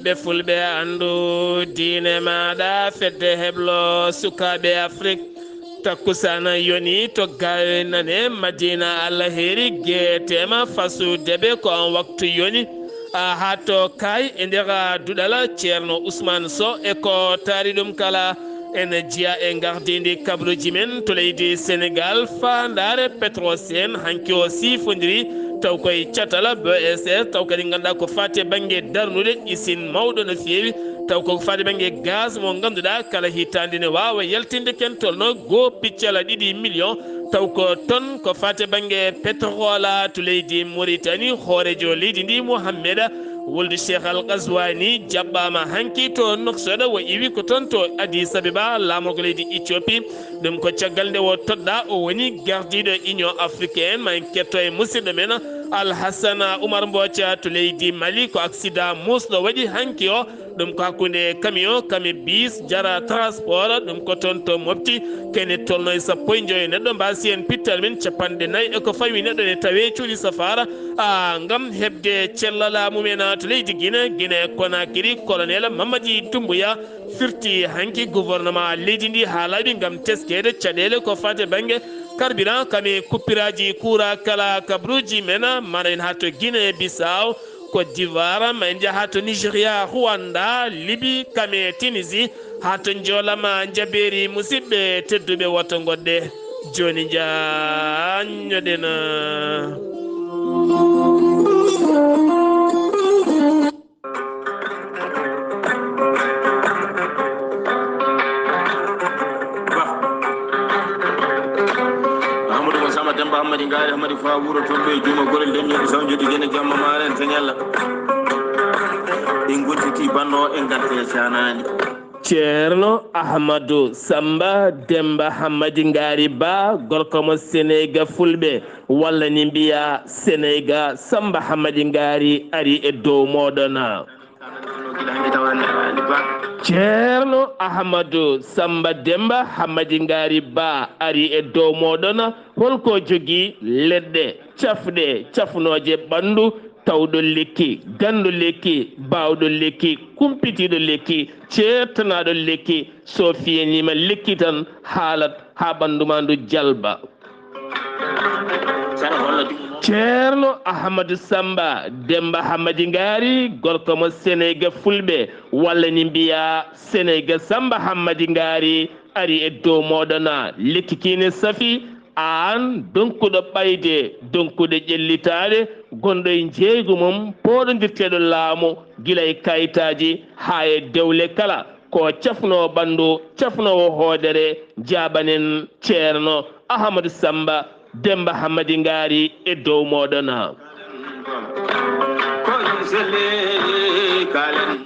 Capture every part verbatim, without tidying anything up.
Ɓe fulɓe anndu diine maaɗa, fedde heblo sukaaɓe Afrik. Takkusana yoni to Gaawe nane Madina, Allah heeri geetema fasude ɓe ko on waktu yoni. A haa to kay e nder duɗal Ceerno Ousmane Sow e ko taari ɗum kala. En jiya e ngardindi kabaruuji men to leydi Senegal, faandaare Petrosen hanki o siifondiri taw koye catal B S S, taw kadi ngannduɗaa ko faati e bannge darnude isin mawɗo no feewi, taw ko faati e bannge gaz mo ngannduɗaa kala hitaande ne waawa yaltinde ken tolno goo piccala ɗiɗi million, taw ko ton ko faati e bannge pétrole to leydi Mauritanie, hooreejo leydi ndi Mohamed Wuldu Cheikh Al Ghazwani jaɓɓaama hanki to Nouakchott, o iwi ko toon to Addis Abeba, laamorgo leydi Ethiopie. Ɗum ko caggal nde o toɗɗaa, o woni gardiiɗo Union Africaine. Ma en ketto e musidɗo men Alhassana Oumar Mbotia to leydi Mali. Ko accident muusɗo waɗi hanki o. Ɗum ko hakkunde camion, camion bis, jara transport. Ɗum ko toon to Mopti. Kene tolno e sappo e joyo neɗɗo mbaasi heen pittal men capanɗe nayi e ko fawi neɗɗo ne tawe cuuɗi safaara, a, ngam heɓde cellal mumen to leydi Guinée, Guinée Conakry, colonel Mamadi Doumbouya firti hanki gouvernement leydi ndi haa laaɓi ngam teskeede caɗeele ko faati bannge carburant, kadi kuppiraaji kuura kala kabaruuji men, mana en haa to Guinée Bissau, Côte d'Ivoire, ma en njaha to Nigeria, Rwanda, Libye, kadi Tunisie, haa to njoolama njabeeri. Musidɓe tedduɓe, woto ngoɗɗe jooni njaanñoɗen. Ba. Amadou Mo Samba Demba Hammadi Ngaari Hammadi Fa Wuro Tombo e Juuma Gorel Denñoɓe Saw Joddi Gene Jamma Maaren Sañalla. En gottiti banno en garte e caanaani. Ceerno Ahmadu Samba Demba Hammadi Ngaari Ba, gorko mo Seneyga Fulɓe, walla ni mbiya Seneyga Samba Hammadi Ngaari ari e dow mooɗon. Ceerno Ahmadu Samba Demba Hammadi Ngaari Ba ari e dow mooɗon. Holko jogii leɗɗe cafɗe, cafnooje ɓanndu, tawɗo lekki, ganndo lekki, baawɗo lekki, kumpitiiɗo lekki, ceertanaaɗo lekki, so fiyaniima lekki tan haalat haa ɓanndu maa ndu jalba. Ceerno Ahmadu Samba Demba Hammadi Ngaari, gorko mo Seneyga Fulɓe, walla ni mbiya Seneyga Samba Hammadi Ngaari, ari e dow mooɗon. Lekki kii ne safi, aan donkuɗo ɓayde, donkuɗo ƴellitaade, gonɗo e njeeygu mum, pooɗondirteeɗo laamu, gila e kayitaaji haa e dewle kala. Ko cafnoowo ɓanndu, cafnoowo hoodere, jaaɓanen Ceerno Ahmadu Samba Demba Hammadi Ngaari e dow mooɗon.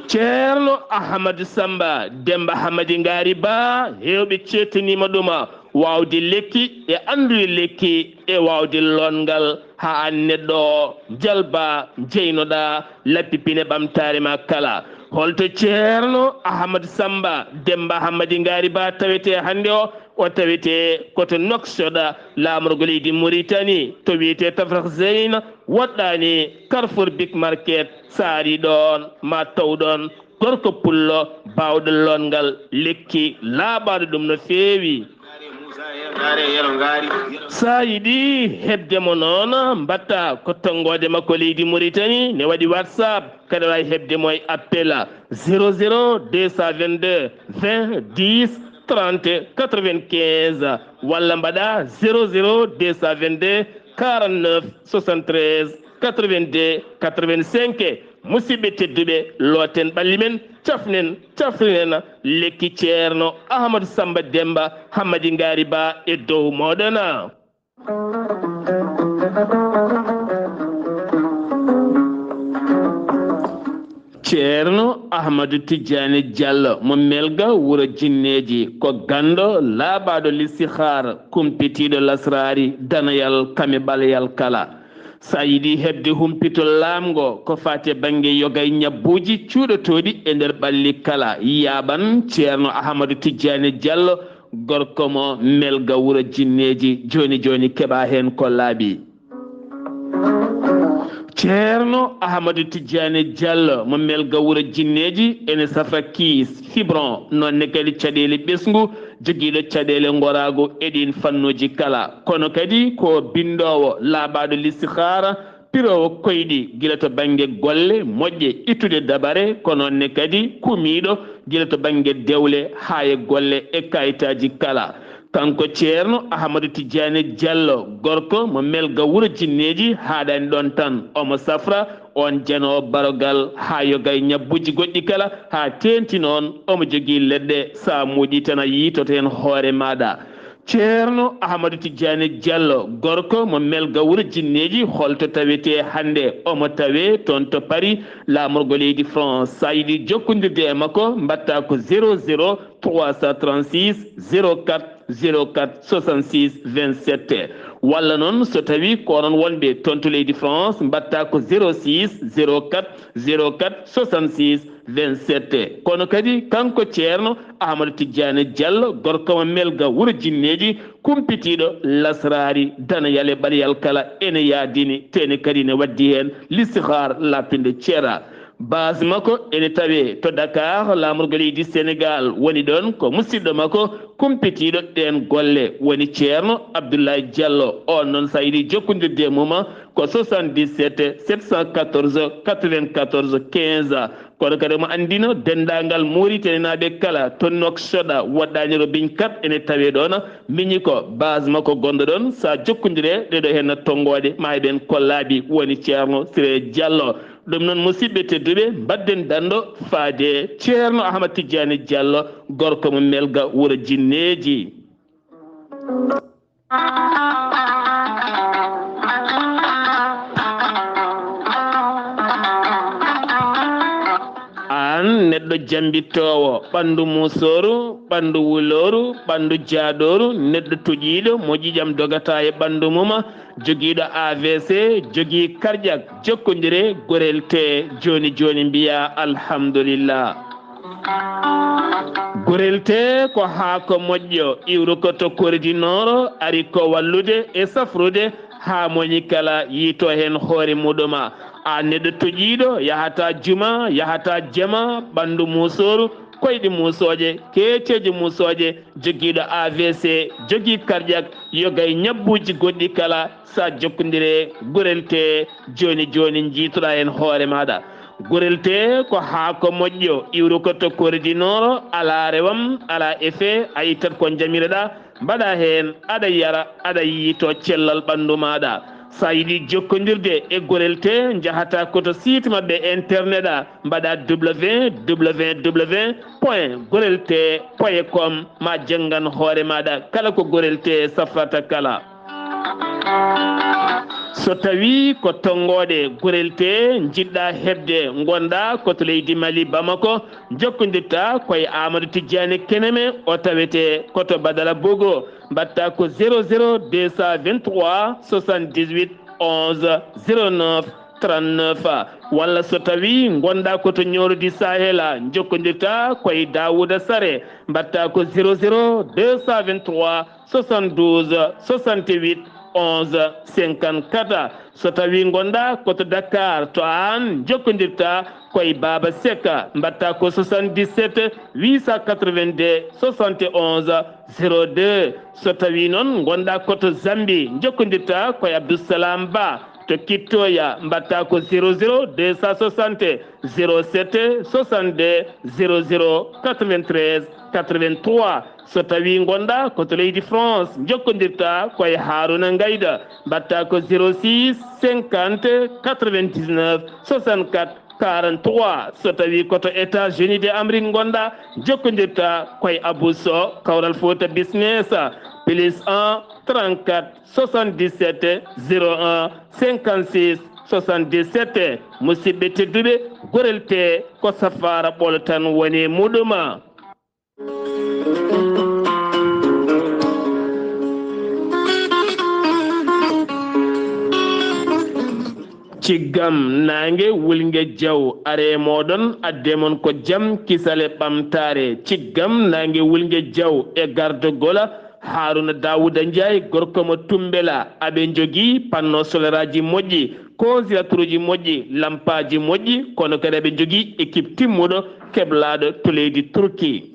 Ceerno Ahmadu Samba Demba Hammadi Ngaari Ba, heewɓe ceetaniima ɗum, waawde lekki e anndude lekki e waawde lonngal haa aan neɗɗo o jalba, jeynoɗaa lappi pine ɓamtaare ma kala. Holto Ceerno Ahmadu Samba Demba Hammadi Ngaari Ba tawetee hannde o? O tawetee ko to Nouakchott, laamorgo leydi Mauritanie, to wiyetee Tafrakh Zeyn, woɗɗaani Carrefour Big Market, so a arii ɗoon, ma taw ɗoon gorko pullo baawɗo lonngal lekki laaɓaaɗo ɗum no feewi. So a yiɗi heɓde mo noon, mbaɗta ko tonngoode makko leydi Mauritanie, ne waɗi WhatsApp, kaɗa waawi heɓde mo e appel zéro zéro deux cent vingt-deux vingt dix trente quatre-vingt-quinze, walla mbaɗa zéro zéro deux cent vingt-deux quarante-neuf soixante-treize quatre-vingt-deux quatre-vingt-cinq. Musidɓe tedduɓe, looten ɓalli men, cafnen, cafrinen lekki Ceerno Ahmadu Samba Demba Hammadi Ngaari Ba e dow mooɗon. Ceerno Ahmadu Tijjaani Jallo mo Melga wuro Jinneeji, ko ganndo laaɓaaɗo listihaar, kumpitiiɗo lasraari, danayal kame ɓaleyal kala. So a yiɗi heɓde humpito laamngo ko faati e bannge yoga e ñabbuuji cuuɗotooɗi e nder ɓalli kala, yaaɓan Ceerno Ahmadu Tijjaani Jallo, gorko mo Melga wuro Jinneeji. Jooni jooni keɓaa heen ko laaɓi. Ceerno Ahamadu Tijjaani Jallo mo Melga Wuro Jinneeji ene safa kiis, fibron, noon ne kadi caɗeele ɓesngu, jogiiɗo caɗeele ngoraagu e ɗiin fannuuji kala. Kono kadi ko binndoowo, laaɓaaɗo listihaara, piroowo koyɗi gila to bannge golle moƴƴe, ittude dabare, ko noon ne kadi kumiiɗo gila to bannge dewle haa e golle e kayitaaji kala. Kanko Ceerno Ahamadu Tijjaani Jallo, gorko mo Melga Wuro Jinneeji, haaɗaani ɗoon tan, omo safra oon janoowo barogal haa yoga e ñabbuuji goɗɗi kala, haa teeŋti noon omo jogii leɗɗe, so a muuƴii tan a yiitoto heen hoore maaɗa. Ceerno Ahamadu Tijjaani Jallo, gorko mo Melga Wuro Jinneeji, holto tawetee hannde? Omo tawee toon to Paris, laamorgo leydi France. So a yiɗii jokkondirde e makko, mbaɗtaa ko zéro zéro trois cent trente-six zéro quatre zéro quatre soixante-six vingt-sept. Walla noon, so tawii ko onon wonɓe toon to leydi France, mbaɗtaa ko zéro six zéro quatre zéro quatre soixante-six vingt-sept. Kono kadi, kanko Ceerno Ahamadu Tijjaani Jallo, gorko mo Melga Wuro Jinneeji, kumpitiiɗo lasraari, danayal e ɓaleyal kala, ene yaadini, te ene kadi ene waɗdi heen listihaar laaɓtunde ceera. Baas makko ene tawee to Dakar, laamorgo leydi Senegaal, woni ɗoon ko musidɗo makko kumpitiiɗo ɗeen golle, woni Ceerno Abdoulaye Jallo. Oon noon, so a yiɗii jokkondirde e mum, ko soixante-dix-sept sept cent quatorze quatre-vingt-quatorze quinze. Kono kadi omo anndino denndaangal Muritaninaaɓe kala to Nouakchott, woɗɗaani Robiñ Kat ene tawee ɗoon. Miñi ko baas makko gonɗo ɗoon. So a jokkondirii e ɗeeɗoo heen tonngooɗe, ma heɓen ko laaɓi, woni Ceerno Siree Jallo. Ɗum noon, musidɓe tedduɓe, mbaɗden danndo faade Ceerno Ahmad Tijjaani Jallo, gorko mo Melga Wuro Jinneeji. Aan neɗɗo jambittoowo, ɓanndu muusooru, ɓanndu wulooru, ɓanndu jaadooru, neɗɗo toƴiiɗo mo ƴiiƴam dogataa e ɓanndu mum, jogiiɗo A V C, jogii karƴak, jokkondire, gorel tee, jooni jooni mbiyaa alhamdulillah. Gorel tee ko haako moƴƴo, iwruko to Kori du Nord, ari ko wallude e safrude haa moñi kala yiito heen hoore muɗum. Aan neɗɗo toƴiiɗo, yahataa juma, yahataa jama, ɓanndu muusooru, koyɗi muusooje, keeceeje muusooje, jogiiɗo A V C, jogii karƴak, yoga e ñabbuuji goɗɗi kala, so a jokkondire gorel tee, jooni jooni njiitoɗaa heen hoore maaɗa. Gorel tee ko haako moƴƴo, iwruko to Kori du Nord, alaa rewam, alaa effet, a ittat ko njamiroɗaa, mbaɗaa heen, aɗa yara, aɗa yiito cellal ɓanndu maaɗa. So a yiɗii jokkondirde e gorel tee, njahataa ko to site maɓɓe internet a, mbaɗaa W W W point gorel tee point com, ma janngan hoore maaɗa kala ko gorel tee safrata kala. So tawii ko tonngooɗe gorel tee njiɗɗaa heɓde, ngonɗaa ko to leydi Mali, Bamako, jokkondirtaa ko e Amadou Tidiane Keneme, o tawetee ko to Badala Bogo. Mbaɗtaa ko zéro zéro deux cent vingt-trois soixante-dix-huit onze zéro neuf trente-neuf. Walla so tawii ngonɗaa ko to Nioro du Sahel, jokkondirtaa ko e Daouda Sare, mbaɗtaa ko zéro zéro deux cent vingt-trois soixante-douze soixante-huit onze cinquante-quatre. So tawii ngonɗaa ko to Dakar, to Hann, jokkondirtaa ko e Baba Seck, mbaɗtaa ko soixante-dix-sept huit cent quatre-vingt-deux soixante et onze zéro deux. So tawii noon ngonɗaa ko to Zambie, jokkondirtaa ko e Abdou Salam Ba to Kittoya, mbaɗtaa ko zéro zéro deux cent soixante zéro sept soixante-deux zéro zéro quatre-vingt-treize quatre-vingt-trois. So tawii ngonɗaa ko to leydi France, jokkondirtaa ko e Haruna Ngayda, mbaɗtaa ko zéro six cinquante quatre-vingt-dix-neuf soixante-quatre quarante-trois. So tawii ko to États-Unis de Amérique ngonɗaa, jokkondirtaa ko e Abou Sow, Kawral Fouta Business, plus un trente-quatre soixante-dix-sept zéro un cinquante-six soixante-dix-sept. Musidɓe tedduɓe, gorel tee ko safaara ɓolo tan woni e muɗum. Ciggam naange wulnge jaw, are mooɗon, adde mon ko jam, kisal e ɓamtaare. Ciggam naange wulnge jaw e gardogola Haruna Dawuda Njaay, gorko mo Tumbela, aɓe njogii panneau solaire aji moƴƴi. Konsilatruuji moƴƴi, lampaaji moƴƴi, kono kadi aɓe njogii équipe timmuɗo keblaaɗo to leydi Turki.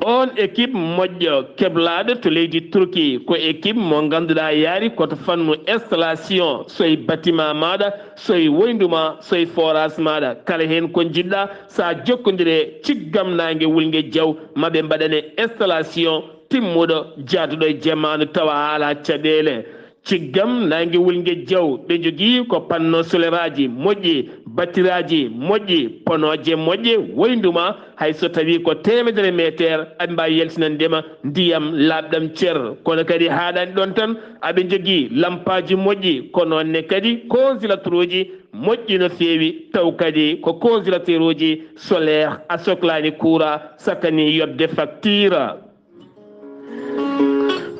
On équipe moƴƴo keblaaɗo to leydi Turki ko équipe mo ngannduɗaa yaari ko to fannu installation, soy bâtiment maaɗa, soy woyndu ma, soy forage maaɗa, kala heen ko njiɗɗaa, sa jokkondire ciggam naange wulnge jaw, maɓe mbaɗane installation timmuɗo jaaduɗo e jamaanu tawa haala caɗeele. Ciggam naange wulnge jaw, ɓe njogii ko panneau solaire aji moƴƴi, battiraaji moƴƴi, ponooje moƴƴe, woyndu ma, hay so tawii ko teemedere meeteer, aɓe mbaawi yaltinande ma ndiyam laaɓɗam cer. Kono kadi haaɗaani ɗoon tan, aɓe njogii lampaaji moƴƴi, ko noon ne kadi konsilatruuji moƴƴi no feewi, taw kadi ko konsilatruuji solaire, a soklaani kuura, sakkani yoɓde facture.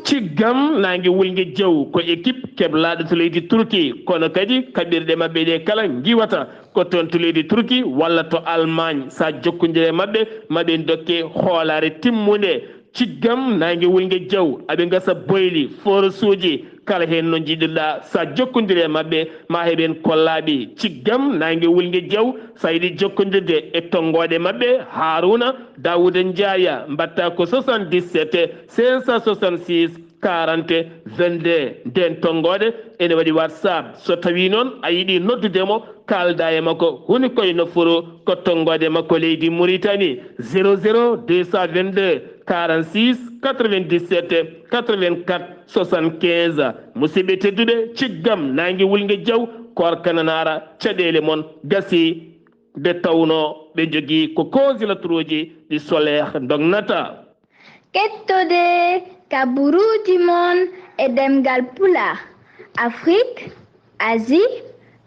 Ciggam naange wulnge jaw ko équipe keblaaɗo to leydi Turki, kono kadi kaɓirɗe maɓɓe ɗe kala ngiwata ko toon to leydi Turki walla to Allemagne. Sa jokkondire maɓɓe, maɓe dokke hoolaare timmunde. Ciggam naange wulnge jaw, aɓe ngasa boyli, forosuuji, kala heen no njiɗirɗa. Sa jokkondire maɓɓe, ma heɓen kollaaɓe. Ciggam naange wulnge jaw, sa yiɗi jokkondirde e tonngooɗe maɓɓe, Haruna Daouda Ndiaye, mbaɗta ko soixante-dix-sept cinq cent soixante-six quarante vingt-deux. Nden tonngooɗe ene waɗi WhatsApp. So tawii noon a yiɗi noddude mo, kaalda e makko, huni koye nofuru ko tonngooɗe makko leydi Mauritanie, zéro zéro deux cent vingt-deux quarante-six quatre-vingt-dix-sept quatre-vingt-quatre soixante-quinze. Musidɓe tedduɓe, ciggam naange wulnge jaw, koorka nanaara, caɗeele mon gasii. Nde tawnoo ɓe njogii ko konsilatruuji ɗi solaire ndognata. Kettode kaburuuji mon e ɗemngal Pulaar, Afrique, Asie,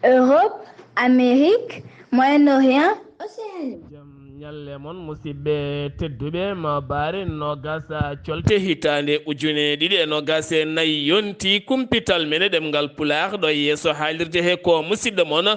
Europe, Amérique, Moyen-Orient, Océanie. Jam ñalle mon, musidɓe tedduɓe, ma baare noogas colte hitaande ujune ɗiɗi e noogas e nayi yonti kumpital men e ɗemngal Pulaar ɗo yeeso haalirde he ko musidɗo mon,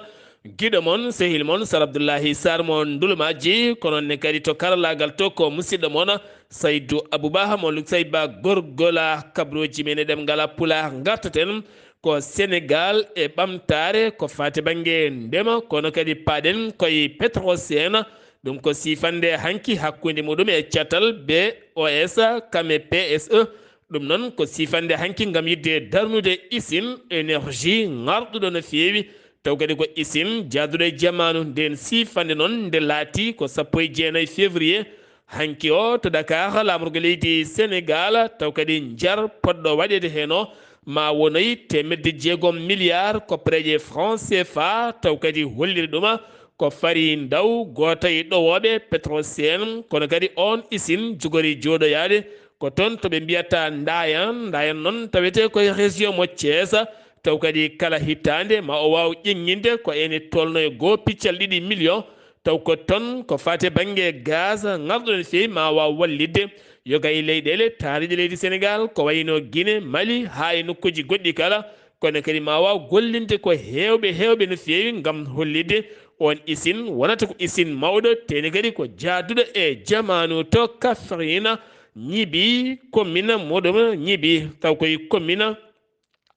giɗo mon, sehil mon, Sar Abdullahi Sarr mo Ndulmaaji, ko noon ne kadi to karallaagal to ko musidɗo mon, Saydu Abuba mo Luksayba Gorgola, kabrooji men e ɗemngal Pulaar ngartaten ko Senegal e ɓamtaare ko faati bannge ndema, kono kadi paaɗen koye Petrosen, ɗum ko siifannde hanki hakkunde muɗum e catal B O S kam e P S E. Ɗum noon ko siifannde hanki ngam yiɗde darnude usine énergie ŋarɗuɗo no feewi, taw kadi ko usine jaaduɗo e jamaanu. Nden siifannde noon nde laati ko sappo e jeenayi février hanki o to Dakar, laamorgo leydi Senegal, taw kadi njar poɗɗo waɗeede heen o ma wonoy teemedde jeegom milliard koppareeje franc C F A, taw kadi holliri ɗum ko fari ndaw gooto e ɗowooɓe Petrosen, kono kadi oon usine jogori jooɗoyaade ko toon to ɓe mbiyata Ndaayan. Ndaayan noon tawetee ko e région mo Thiès, taw kadi kala hitaande ma o waaw ƴeŋŋinde ko ene tolno e goo piccal ɗiɗi million, taw ko toon ko faati e bannge gaz ŋarɗo no feewi ma waaw wallitde yoga e leyɗeele taariiɗe leydi Senegal ko wayno Guinée, Mali haa e nokkuuji goɗɗi kala, kono kadi ma waaw gollinde ko heewɓe heewɓe no feewi ngam hollitde oon usine wonata ko usine mawɗo, tee ne kadi ko jaaduɗo e jamaanu to Kaffrine, Ñibi, commune muɗum Ñibi, taw koye commune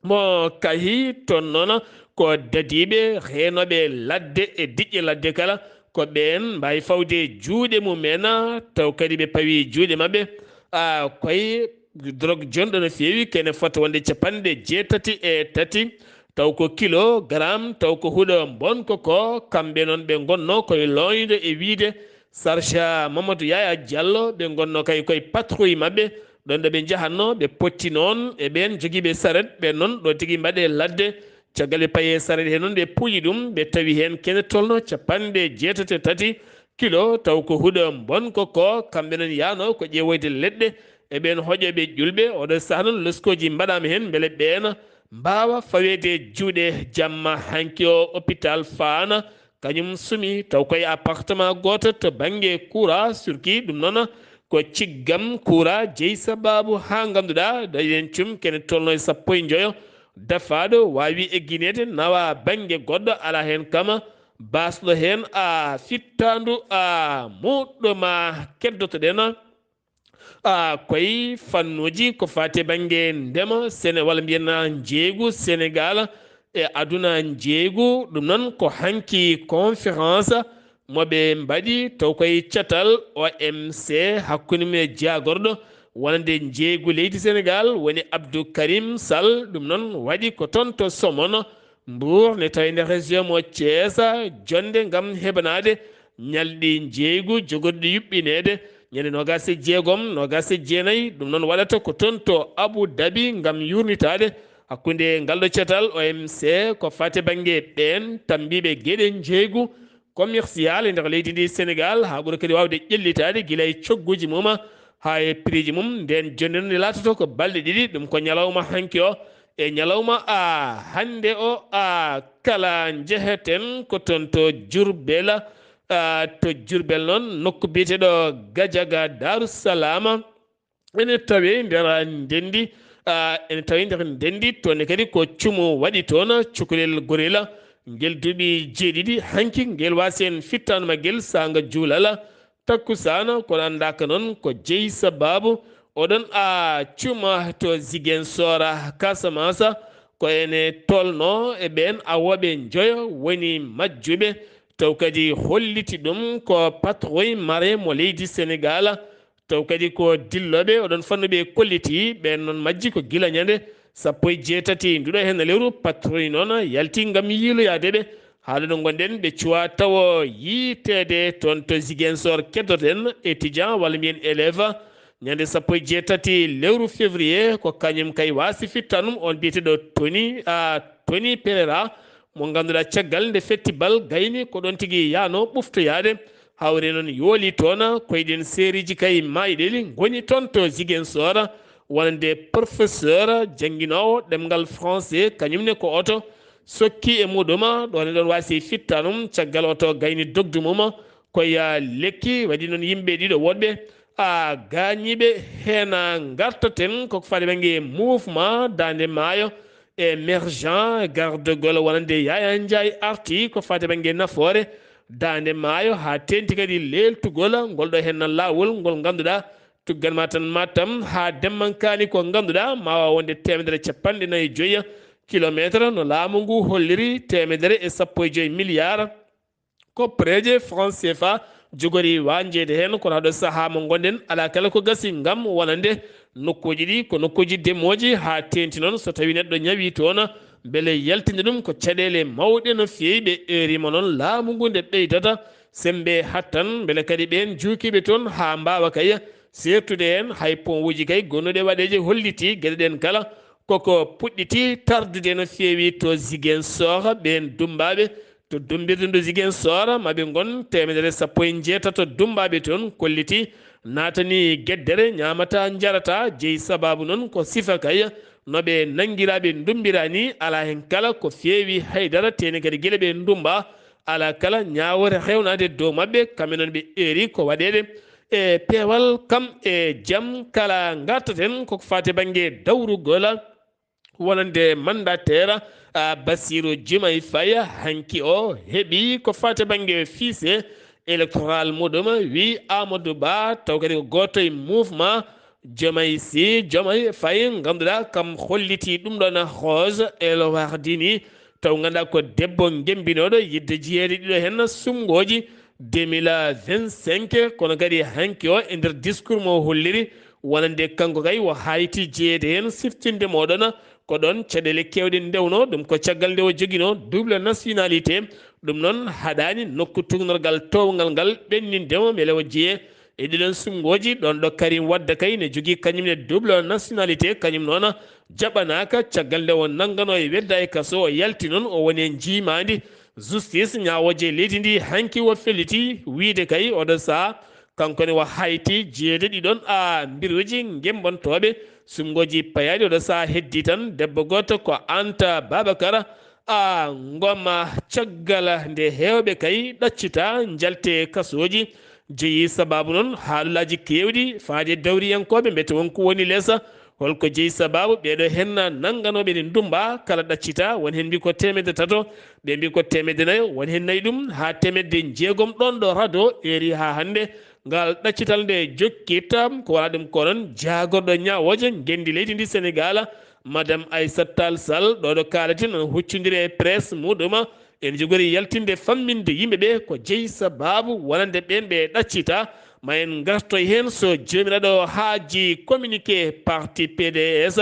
mo Kahi. Toon noon ko dadiiɓe reenooɓe ladde e diƴƴe ladde kala, ko ɓeen mbaawi fawde juuɗe mumen, taw kadi ɓe pawi juuɗe maɓɓe, a, koye drogue jonɗo no feewi, kene fota wonde capanɗe jeetati e tati, taw ko kilogaram, taw ko huɗo bonko ko, kamɓe noon ɓe ngonno koye looñde e wiyde Sarja Mamadou Yaya Diallo, ɓe ngonno kay koye patrouille maɓɓe, ɗon ɗo ɓe njahatno, ɓe potti noon e ɓeen jogiiɓe saret, ɓe noon ɗo tigi mbaɗe ladde, caggal ɓe paye saret he noon, ɓe puuƴi ɗum, ɓe tawi heen kene tolno capanɗe jeetati e tati kilo, taw ko huɗo bonko ko, kamɓe noon yaano ko ƴeewoyde leɗɗe e ɓeen hoƴooɓe ƴulɓe. Oɗo saha noon loskooji mbaɗaama heen mbele ɓeen mbaawa faweede juuɗe jamma. Hanki o hôpital Faana, kañum sumi taw koye appartement gooto to bannge kuura surki. Ɗum noon ko ciggam kuura jeyi sabaabu haa ngannduɗaa dañen cum kene tolno e sappo e njoyo dafaaɗo waawi eggineede nawa bannge goɗɗo, alaa heen kama baasɗo heen a fittaandu a muɗɗo ma. Keddotoɗen a koye fannuuji ko faati e bannge ndema Sene-, walla mbiyen njeeygu Senegal, e aduna njeeygu. Ɗum noon ko hanki conférence mo ɓe mbaɗi taw koye catal O M C hakkunde mum e jiyagorɗo wonande njeeygu leydi Sénégal woni Abdou Karim Sall. Ɗum noon waɗi ko toon to Somone Mbour, ne tawi nder région mo Thiès, jonnde ngam heɓanaade ñalɗi njeeygu jogorɗi yuɓɓineede ñande noogaas e jeegom, noogaas e jeenayi. Ɗum noon waɗata ko toon to Abu Dhabi ngam yuurnitaade hakkunde ngal ɗo catal O M C ko fate bannge ɓeen tammbiiɓe geɗe njeeygu commercial e nder leydi ndi Sénégal, haa ɓura kadi waawde ƴellitaade gila e cogguuji mum haa e prix ji mum. Ndeen jonnde noon ne laatoto ko balɗe ɗiɗi, ɗum ko ñalawma hanki o e ñalawma a hannde o a kala njeheten ko toon to Diourbel, a, to Diourbel noon nokku biyeteeɗo Gadiaga Darou Salam. Ene tawi nder ndendi, a, ene tawi nder ndendi, toon ne kadi ko cumu waɗi toon, cukalel gorel, ngel duuɓi jeeɗiɗi, hanki ngel waasi en fittaandu maggel saanga juulal takkusaan, kono anndaaka noon ko jeyi sabaabu. Oɗon a cuma to Ziguinchor, Casamance, ko ene tolno e ɓeen awooɓe njoyo woni majjuɓe, taw kadi holliti ɗum ko patrouille marin mo leydi Sénégal. Taw kadi ko dillooɓe oɗon fannu ɓe kolliti, ɓeen noon majji ko gila ñande sappo e jeetati nduɗo heen lewru. Patrouille noon yalti ngam yiiloyaade ɓe. Haa ɗo ngonɗen, ɓe cuwa tawo yiiteede toon to Ziguinchor. Keddoɗen étudiant walla mbiyen élève ñande sappo e jeetati lewru février, ko kañum kay waasi fittanum on biyeteeɗo Tony, a, Tony Pereira, mo ngannduɗaa caggal nde fetti bal gayni ko ɗoon tigi yaano ɓuftoyaade. Hawre noon yooli toon, koyɗen seeriji kay maayɗeli ngoni toon to Ziguinchor, wonande professeur jannginoowo ɗemngal français, kañum ne ko oto sokki e muɗum, ɗoon e ɗoon waasi fittanum, caggal oto gayni dogdu mum, ko ya lekki, waɗi noon yimɓe ɗiɗo woɗɓe a gaañiiɓe heen ngartaten ko fade bannge mouvement daande maayo émergent, garde gol wonande Yaya Ndiaye arti ko fade bannge nafoore daande maayo, haa teenti kadi leeltugol ngol ɗo heen laawol ngol ngannduɗaa tuggan ma tan Matam haa Demmankaani ko ngannduɗaa ma waaw wonde teemedere capanɗe nayi e joyi kilometre no laamu ngu holliri, teemedere e sappo e joyi milliard ko pereeje franc C F A jogori waanjeede heen, kono haɗo sahaa mo ngonɗen alaa kala ko gasi ngam wonande nokkuuji ɗi ko nokkuuji demooji, haa teenti noon so tawii neɗɗo ñawii toon mbele yaltinde ɗum ko caɗeele mawɗe no feewi. Ɓe eerima noon laamu ngu nde ɓeydata semmbe hattan, mbele kadi ɓeen juukiiɓe toon haa mbaawa kay seertude heen. Hay pont uji kay gonnuɗe waɗeeje hollitii geɗe ɗeen kala koko puɗɗiti tardude no feewi to Ziguinchor. Ɓeen dummbaaɓe to dummbirdu ndu Ziguinchor, ma ɓe ngon teemedere sappo e njeetato dummbaaɓe toon kolliti naatani geddere ñaamata njarata. Jeyi sabaabu noon ko sifa kay no ɓe nanngiraa ɓe ndummbiraa ni, alaa heen kala ko feewi haydara, teeni kadi gila ɓe ndummba alaa kala ñaawoore rewnaade dow maɓɓe. Kamɓe noon ɓe eeri ko waɗeede e peewal kam e jam kala ngartaten koko faati bannge dawrugol wonande mandataire, a, Bassirou Diomaye Faye. Hanki o heɓi ko faati bannge fichier électoral muɗum, wi Amadou Ba, taw kadi ko gooto e mouvement Diomaye Sy, Diomaye Faye, ngannduɗaa kam holliti ɗum ɗon Rose El Wardini, taw ngannduɗaa ko debbo ngembinooɗo yidde jiyeede ɗiɗo heen sumngooji deux mille vingt-cinq, kono kadi hanki o e nder discours mo holliri wonande kanko kay o hayti jeyeede heen, siftinde moɗon ko ɗoon caɗeele keewɗe ndewnoo. Ɗum ko caggal nde o joginoo double nationalité. Ɗum noon haɗaani nokku tuugnorgal towngal ngal ɓennindemo mbele o jeyee e ɗiɗon sumngooji. Ɗoon ɗo Karim Wade kay ne jogii kañum ne double nationalité, kañum noon jaɓanaaka caggal nde o nannganoo e wedda e kaso, o yalti noon o woni e njiimaandi justice ñaawooje leydi ndi. Hanki o felliti wiyde kay oɗo sahaa kanko ne o hayti jeyeede ɗiɗon a mbiruuji ngembontooɓe sumngooji payaaɗi. Oɗo sahaa heddi tan debbo gooto ko Anta Babacar a ngoma caggal nde heewɓe kay ɗaccita njalte kasooji. Jeyi sabaabu noon haalulaaji keewɗi faade dawriyankooɓe, mbete won ko woni les. Holko jeyi sabaabu ɓeeɗo heen nannganooɓe ne ndummba kala ɗaccita, won heen mbi ko teemedde tato, ɓe mbi ko teemedde nayo, won heen nayi ɗum haa teemedde jeegom. Ɗoon ɗo rado eeri haa hannde ngal ɗaccital nde jokkitta, ko wona ɗum ko noon jaagorɗo ñaawooje ngenndi leydi ndi Senegaal, Madame Aissata Tall Sall, ɗo ɗo kaaleten, no huccondiri e presse muɗum. En jogori yaltinde famminde yimɓe ɓe ko jeyi sabaabu wonande ɓeen ɓe ɗaccita. Ma en ngartoy heen so joomiraaɗo haaji communiqué parti P D S.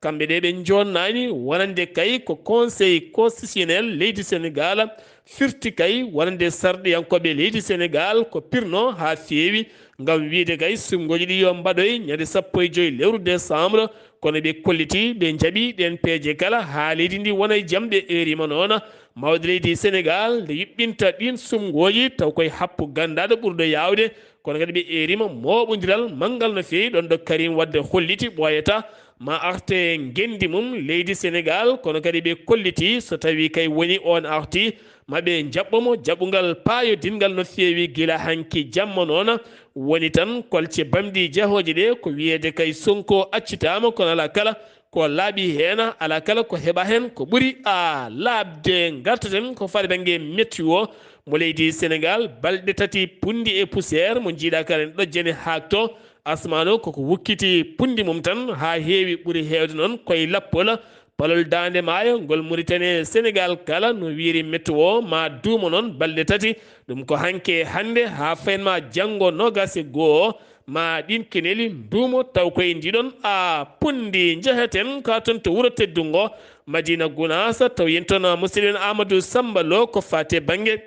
Kamɓe ɗe ɓe jonnani wonande kay ko Conseil constitutionnel leydi Senegaal firti kay wonande sarɗiyankooɓe leydi Senegaal ko pirno haa feewi ngam wiyde kay sumngooji ɗi yo mbaɗoy ñande sappo e joy lewru décembre. Kono ɓe kolliti, ɓe njaɓi ɗeen peeje kala haa leydi ndi wona e jamɗe. Erima noon, mawɗo leydi Senegaal nde yuɓɓinta ɗiin sumngooji taw koye happu ganndaaɗo ɓurɗo yaawde. Kono kadi ɓe erima mooɓondiral manngal no feewi ɗoon ɗo Karim Wade holliti ɓooyata ma arte ngenndi mum leydi Senegaal. Kono kadi ɓe kolliti so tawii kay woni oon arti, ma ɓe njaɓɓo mo jaɓɓungal paayodinngal no feewi gila hanki jamma noon. Woni tan kolce bamɗi jahooje ɗe ko wiyeede kay Sonko accitaama, kono alaa kala ko laaɓi heen, alaa kala ko heɓa heen ko ɓuri a laaɓde. Ngartaten ko faade bannge météo mo leydi Senegaal, balɗe tati punndi e poussière mo njiiɗa kala ne ɗojjani haakto. Asmaan o koko wukkiti punndi mum tan haa heewi, ɓuri heewde noon koye lappol palol daande maayo ngol Mauritanie Senegaal kala, no wiyri météo, ma duumo noon balɗe tati. Ɗum ko hanke hannde haa faynma janngo noogas e goo ma ɗiin keneeli nduumo taw koye ndiɗon a punndi. Njeheten ka toon to wuro teddungo Madina Gunaas, taw yen toon musidɗo men Amadou Samba Lo ko faate bannge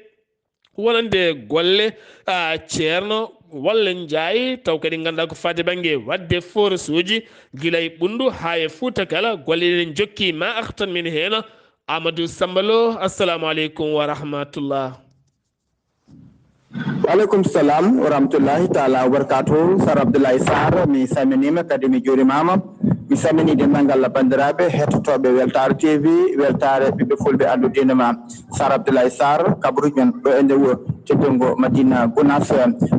wonande golle a Ceerno Walla Njaay, taw kadi ngannduɗaa ko faate bannge waɗde forasuuji gila e Ɓunndu haa e Fuuta kala, golle ɗen jokki ma artan min heen. Amadou Samba Lo, assalamu aleykum wa rahmatullah. Waleykum salam wa rahmatullahi taala wa barakatuhu. Sar Abdoulaye Sarr, mi salminiima kadi mi juurimaama. Mi salmini denndaangal banndiraaɓe hettotooɓe Weltaare T V, Weltaare ɓiɓɓe fulɓe anndu diine ma. Sar Abdoulaye Sarr, kaɓruɗen ɗo e nder wuro teddungo Madina Gunaas.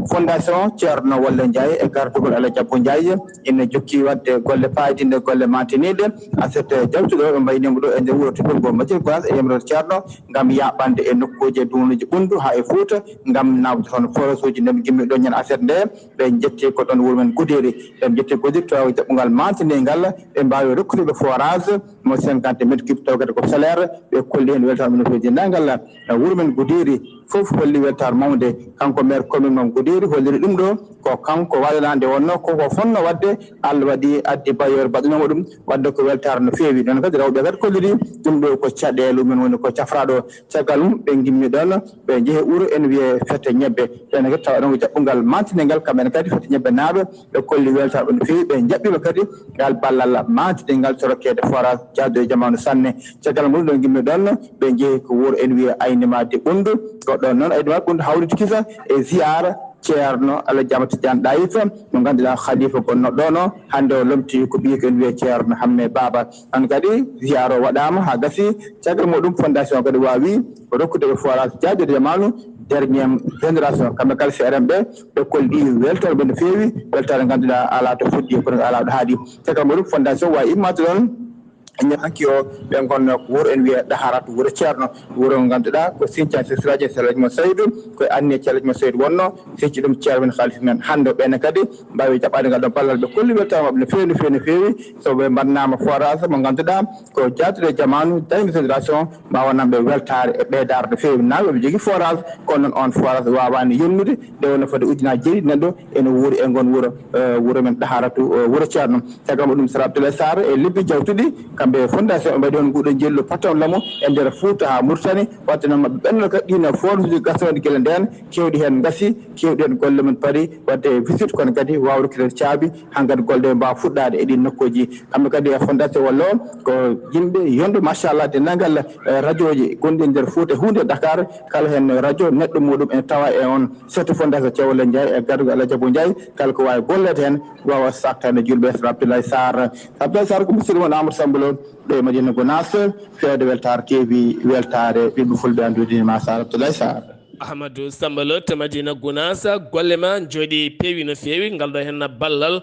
Fondation Ceerno Walla Njaay e gardugol Alhaji Abou Njaay ina jokki waɗde golle paaydinnde, golle mantiniiɗe. Aset jawtuɗo ɓe mbaynimo ɗo e nder wuro teddungo Madina Gunaas e yamiroore Ceerno ngam yaaɓande e nokkuuji e duunduuji Ɓunndu haa e Fuuta, ngam nawde toon forasuuji. Nde ɓe ngimmi ɗo ñande aset nde, ɓe njetti ko ɗoon wuro men Guderi. Ɓe njetti Guderi tawa jaɓɓungal mantiniingal, ɓe mbaawi rokkude ɓe forage mo cinquante mètres cube taw kadi ko solaire. Ɓe kolli heen weltaare mum no feewi. Denndaangal wuro men Guderi fof holli weltaare mawnde. Kanko maire commune mo Guderi holliri ɗum ɗo, ko kanko waɗanaa nde wonnoo ko ko fotnoo waɗde. Allah waɗi addi bailleur baɗanoomo ɗum, waɗde ko weltaare no feewi. Noon kadi rewɓe kadi kolliri ɗum ɗo ko caɗeele mum woni ko cafraaɗo. Caggal mum ɓe ngimmi ɗoon, ɓe njehi wuro ene wiyee Fete Ñebbe. Ɓeen kadi tawa ɗon ko jaɓɓungal mantiniingal, kamɓe kadi Fete Ñebbe naaɓe, ɓe kolli weltaare ɓe no feewi, ɓe njaɓɓiima kadi ngal ballal mantiniingal to rokkeede forage jaadu e jamaanu sanne. Caggal mum ɗo ngimmi ɗoon, ɓe njehi ko wuro ene wiyee Aynima de Ɓunndu. Ko ɗoon noon Aynima Ɓunndu hawriti kisa e ziyaara Ceerno Alhaji Ahmad Tidiane Ɗayif, mo ngannduɗaa khalifa gonnoo ɗoon o, hannde o lomtii ko ɓiy ko ene wiyee Ceerno Hamme Baaba. Ɗoon kadi ziyaara o waɗaama haa gasi. Caggal muɗum fondation kadi waawi rokkude ɓe forage jaadu e jamaanu, dernière génération. Kamɓe kala C R M ɓe, ɓe kolli weltaare ɓe no feewi, weltaare ngannduɗaa alaa to fuɗɗi kono alaa ɗo haaɗi. Caggal muɗum fondation waawi immaade ɗoon. Hanki o ɓe ngonno ko wuro ene wiyee Daharatu, wuro Ceerno, wuro ngo ngannduɗaa ko siñca sesiraaji e Seydi Alhaji Mo Saydu, ko anniya Ceerno Alhaji Mo Saydu wonnoo, sicci ɗum Ceerno men, Khalifa men. Hannde o ɓeene kadi mbaawi jaɓɓaade ngal ɗo ballal, ɓe kolli weltaare maɓɓe no feewi, no feewi, no feewi, so ɓe mbaɗnaama forage mo ngannduɗaa ko jaaduɗo e jamaanu, dañde fédération, ma wonanɓe weltaare e ɓeydaare no feewi. Naam, eɓe njogii forage, kono noon oon forage waawaani yonnude, nde wonnoo fodde ujunaaji jeeɗiɗi neɗɗo ene wuuri e ngoon wuro, eh, wuro men Daharatu, eh, wuro Ceerno. Caggal muɗum, Sar Abdoulaye Sarr, e lebbi jawtuɗi, kamɓe fondation ɓe mbaɗi on nguɗo njillu patron lamu e nder Fuuta haa Mauritanie, waɗde noon maɓɓe ɓenno kadi ɗiino forage uji gasooɗi gila ndeen, keewɗi heen ngasi, keewɗi heen golle mum paari, waɗde visite, kono kadi waawde rokkude caabi, haa kadi golle ɗe mbaawa fuɗɗaade e ɗiin nokkuuji. Kamɓe kadi e fondation wallo ko yimɓe yonɓe, machallah, denndaangal, eh, rajooji gonɗi e nder Fuuta, huunde e Dakar, kala heen rajo neɗɗo muɗum ene tawa e oon. Surtout fondation Ceerno Walla Njaay e gardugol Alhaji Abou Njaay, kala ko waawi golleede heen, waawa saaktaade juulɓe. Sar Abdoulaye Sarr. Abdoulaye Sarr ko musidɗo mon Amadou Samba Lo, ɗo e Madina Gunaas, feewde Weltaare T V, weltaare ɓiɓɓe fulɓe anndude ma, Sar Abdoulaye Sarr. Ahmadou Samba Lo to Madina Gunaas, golle ma njooɗi peewi no feewi, ngal ɗo heen ballal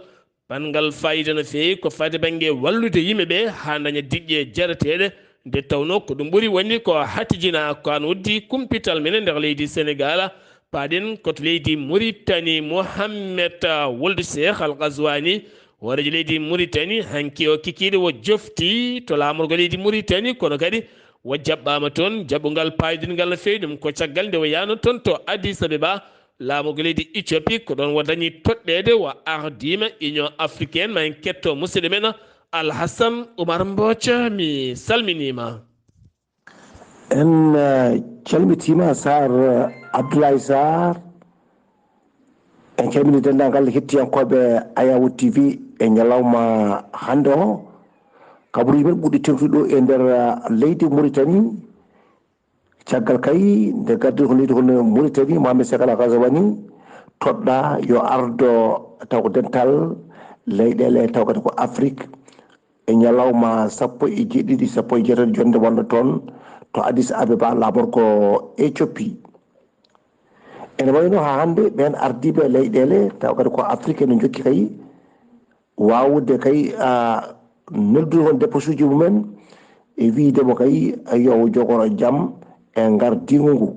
banngal faayiida no feewi, ko faati bannge wallude yimɓe ɓe haa ndaña diƴƴe jarateeɗe, nde tawnoo ko ɗum ɓuri wonde ko hatijina ko an uddi kumpital men e nder leydi Senegaal. Paaɗen ko to leydi Muritani, Mohammed Wuld Cheikh Al Ghazwani, Hooreejo leydi Muritani hanki o kikiiɗe o jofti to laamorgo leydi Muritani, kono kadi o jaɓɓaama toon jaɓɓungal paayodingal no feewi. Ɗum ko caggal nde o yahno toon to Addis Abeba, laamorgo leydi Ethiopie, ko ɗoon o dañi toɗɗeede, o ardiima Union Africaine. Ma en ketto musidɗo men Alhassan Oumar Mbooca, mi salminiima. En eh, calmitiima Sarr, eh, Abdoulaye Sarr. En calmini denndaangal hettiyankooɓe Ayawu T V e ñalawma hannde o. Kabruuji men ɓurɗi teŋtude ɗo e nder eh, leydi Muritani. Caggal kay nde gardi ko leydi hono Muritani, Mohamed Sekala Gazawani toɗɗa yo ardo taw ko dental leyɗeele taw kadi ko Afrik. E ñalawma sappo e jeeɗiɗi, sappo e jeetati jonnde wonno toon to Addis Abeba, laamorgo Ethiopie. Ene wayno haa hannde ɓeen ardiiɓe leyɗeele taw kadi ko Afrik ene njokki kay waawde kay neldude hon dépêche uji mumen e wiyde mo kay yo o jogoro jam e ngardiigu ngu.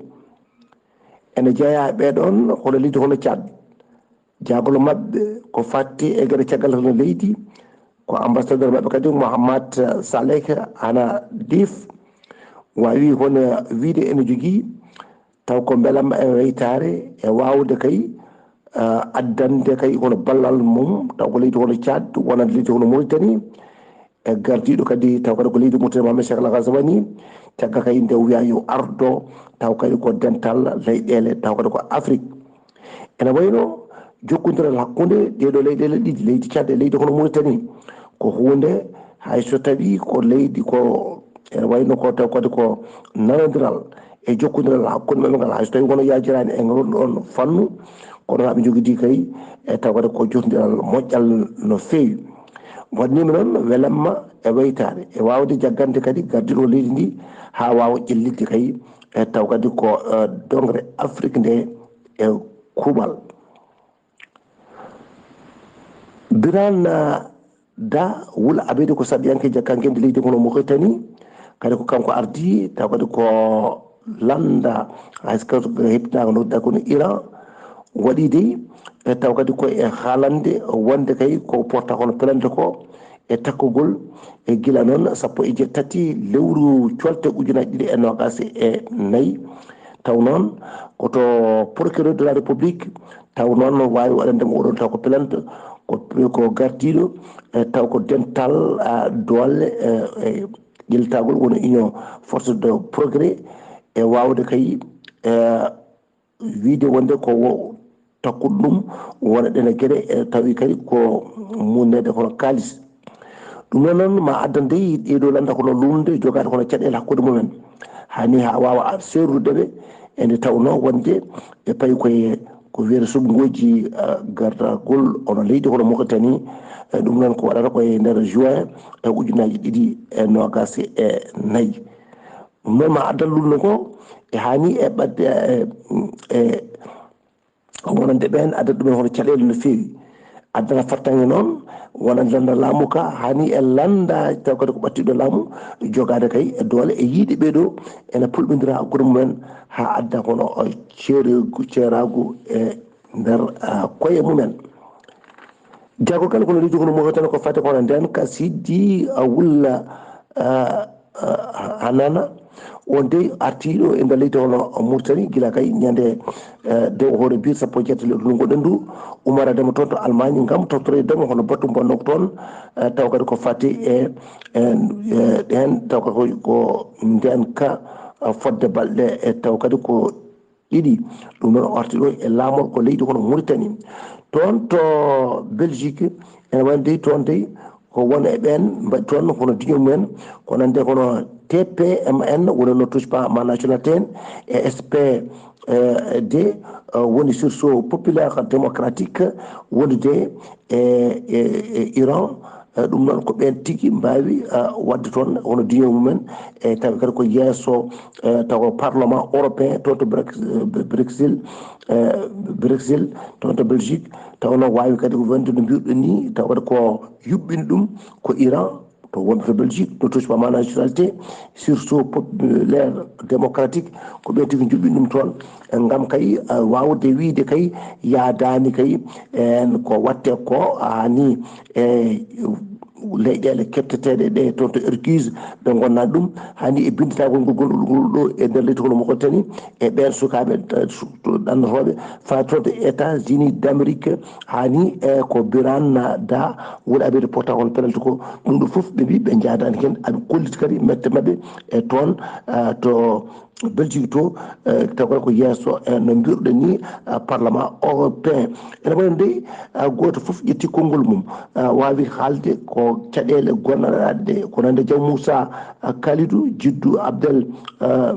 Ene jeyaa e ɓee ɗoon hono leydi hono Tchad. Jaagol maɓɓe ko fatti e geɗe caggal hono leydi, ko ambassadeur maɓɓe kadi Mohamed Saleh Hana Dif waawi hono wiyde ene jogii taw ko mbelamma e weytaare e waawde kay addande kay hono ballal mum taw ko leydi hono Tchad wonande leydi hono Mauritanie. E gardiiɗo kadi taw kadi ko leydi Mauritanie Mohamed Cheikh Al Ghazouani, caggal kay nde wiya yo ardo taw kadi ko dental leyɗeele taw kadi ko Afrique. Ene wayno jokkondiral hakkunde ɗeeɗo leyɗeele ɗiɗi, leydi Tchad e leydi hono Mauritanie, ko huunde hay so tawii ko leydi ko ene wayno ko taw kadi ko nanondiral e jokkondiral hakkunde maɓɓe ngal hay so tawii wonaa yaajiraani e ngal ɗoon fannu, kono aɓe njogidii kay e taw kadi ko jokkondiral moƴƴal no feewi. Waɗniima noon welamma e weytaare e waawde jaggande kadi gardiiɗo leydi ndi haa waawa ƴellitde kay e taw kadi ko dongre Afrique nde e kuuɓal. Birane Da Wul Abedi ko sarɗiyanke jakkankeede leydi kono Mauritanie, kadi ko kanko ardii taw kadi ko lannda hay so kadi ko heɓtinaaka nodda kono Iran waɗi dey e taw kadi ko e haalande wonde kay ko porta kono pelante ko e takkugol e gila noon sappo e jeetati lewru colte ujunaaji ɗiɗi e noogaas e nayi. Taw noon ko to procureur de la république taw noon waawi waɗande mo oɗon taw ko plainte ko ko gardiiɗo e taw ko dental doole e ƴellitagol woni union force de progrès e waawde kay e wiyde wonde ko wo takkuɗo ɗum wona ɗene geɗe e tawi kadi ko munnede kono kaalis. Ɗum noon noon ma addan dey ɗeɗo lannda kono luulnde jogaade kono caɗeele hakkunde mumen hani haa waawa seerdude ɓe e nde tawnoo wonde ɓe payi koye ko wiyata suɓngooji gardagol ono leydi hono Mauritanie. Ɗum noon ko waɗata koye nder juin e ujunaaji ɗiɗi e noogaas e nayi. Ɗum noon ma addan luulnde ngo e hani e ɓadde e wonande ɓeen addata ɗumen hono caɗeele no feewi. Addana fartaŋŋe noon wonande lannda laamu ka hani e lannda taw kadi ko ɓattiɗo laamu jogaade kay e doole e yiide ɓee ɗo ene pulɓindira hakkunde mumen haa adda kono ceeraagu e nder koye mumen. Jaago kala kono leydi kono Mauritanie ko fate kono nden ka siddi a wulla hanana on dey artiiɗo e nder leydi hono Mauritanie gila kay ñande dow hoore biir sappo e jeetati lewru ndu ngoɗen ndu umara demo toon to Allemagne ngam tawtoreede demo hono batu mbonno toon taw kadi ko fati e ɗen taw kadi ko nden ka fodde balɗe e taw kadi ko ɗiɗi. Ɗum noon o arti ɗo e laamol ko leydi kono Mauritanie. Toon to Belgique ene wayno dey toon dey ko won e ɓeen mbaɗi toon hono diñol mumen ko nande kono T P M N woni no touche pas ma nationalité en e S P D woni sursaut populaire démocratique wondude e Iran. Ɗum noon ko ɓeen tigi mbaawi waɗde toon hono diñol mumen e tawi kadi ko yeeso taw parlement européen toon to Bruxelles Bruxelles toon to Belgique taw noon waawi kadi ko wonde no mbiruɗen ni taw kadi ko yuɓɓini ɗum ko Iran. To wonɓe to Belgique, no toci ma nationalité, surtout populaire démocratique, ko ɓen tigi njuɓɓini ɗum toon. Ngam kay, eh, waawde wiyde kay, yaadaani kay, en ko watte ko, haani, e leyɗeele kepteteeɗe ɗe toon to Ercuse, ɓe ngonna ɗum, haani e binnditagol ngol gonɗo ɗo e nder leydi kono Mauritanie, e ɓeen sukaaɓe, eh, su-, to ɗannotooɓe, faa toon to États-Unis d'Amérique, haani, eh, ko Birane Da woni aɓeede portable pelante ko. Ɗum ɗo fof ɓe mbii ɓe njaadaani heen, aɓe kolliti kadi mette maɓɓe e toon, eh, to Belgique to, eh, taw kadi ko yeeso, eh, no mbiruɗen ni, eh, Parlement européen. Ene wayi no dey, eh, gooto fof ƴetti konngol mum, eh, waawi haalde ko caɗeele gonnanɗe ko nande Jaw Moussa, eh, Kalidou, Jiddu Abdel, eh,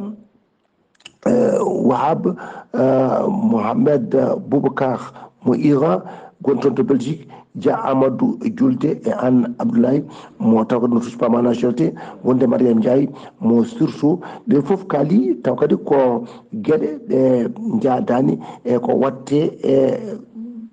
eh, Wahab, eh, Mohamed, eh, Boubacar mo Iran, gonɗo toon to Belgique, Dia Amadou Julde e Anne Abdoulaye, mo taw kadi no toci ma nationalité, wonde Mariam Ndiaye, mo Surso. Ɓe fof kaali, taw kadi ko geɗe ɗe njaadaani e ko watte e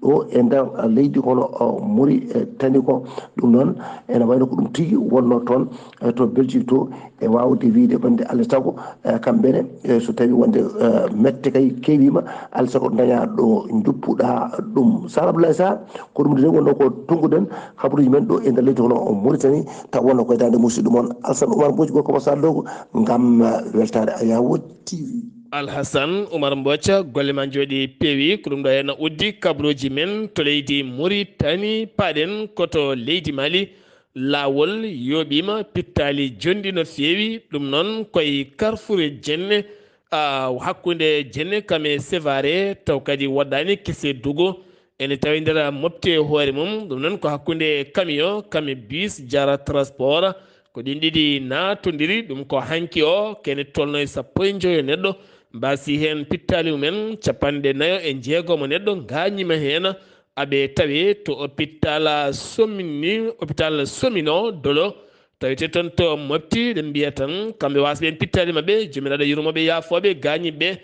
ɗo e nder leydi kono, o, Mauritanie ko. Ɗum noon, ene wayno ko ɗum tigi wonno toon, e, to Belgique to, e waawde wiyde wonde Allah sago, e, kamɓe ne, e, so tawi wonde, e, mette kay kewiima, Allah sago daña ɗo njuppuɗa ɗum. Sara Abdoulaye Sarr, ko ɗum de wonno ko tonnguɗen habaruuji men ɗo e nder leydi kono o Mauritanie, taw wonno koye daande musidɗo mon Alsan Oumar Mbodj, gorko mo Sarr Dogo, ngam, e, weltaare Ayawo T V. Alhasan Oumar Mbodj, golle ma njooɗi peewi, ko ɗum ɗo henna uddi kabaruuji men to leydi Mauritanie, paaɗen ko to leydi Mali. Laawol yooɓiima, pittaali jonɗi no feewi, ɗum noon koye Carrefour Jenne, ah, hakkunde Jenne kam e Sévaré, taw kadi woɗɗaani Kesedougou, ene tawi nder mofte hoore mum, ɗum noon ko hakkunde camion, camion bus, Jara Transport, ko ɗin ɗiɗi naatondiri, ɗum ko hanki o, kene tolno e sappo e njoyo neɗɗo, mbaasi heen pittaali mumen, capanɗe nayo e jeegomo neɗɗo ngaañiima heen, aɓe tawe to hôpital Somini, hôpital Somino Dolo, tawete toon to Mopti, ɗen mbiya tan, kamɓe waasɓe en pittaali maɓɓe, Joomiraaɗo yurmooɓe, yaafooɓe, gaañiiɓe,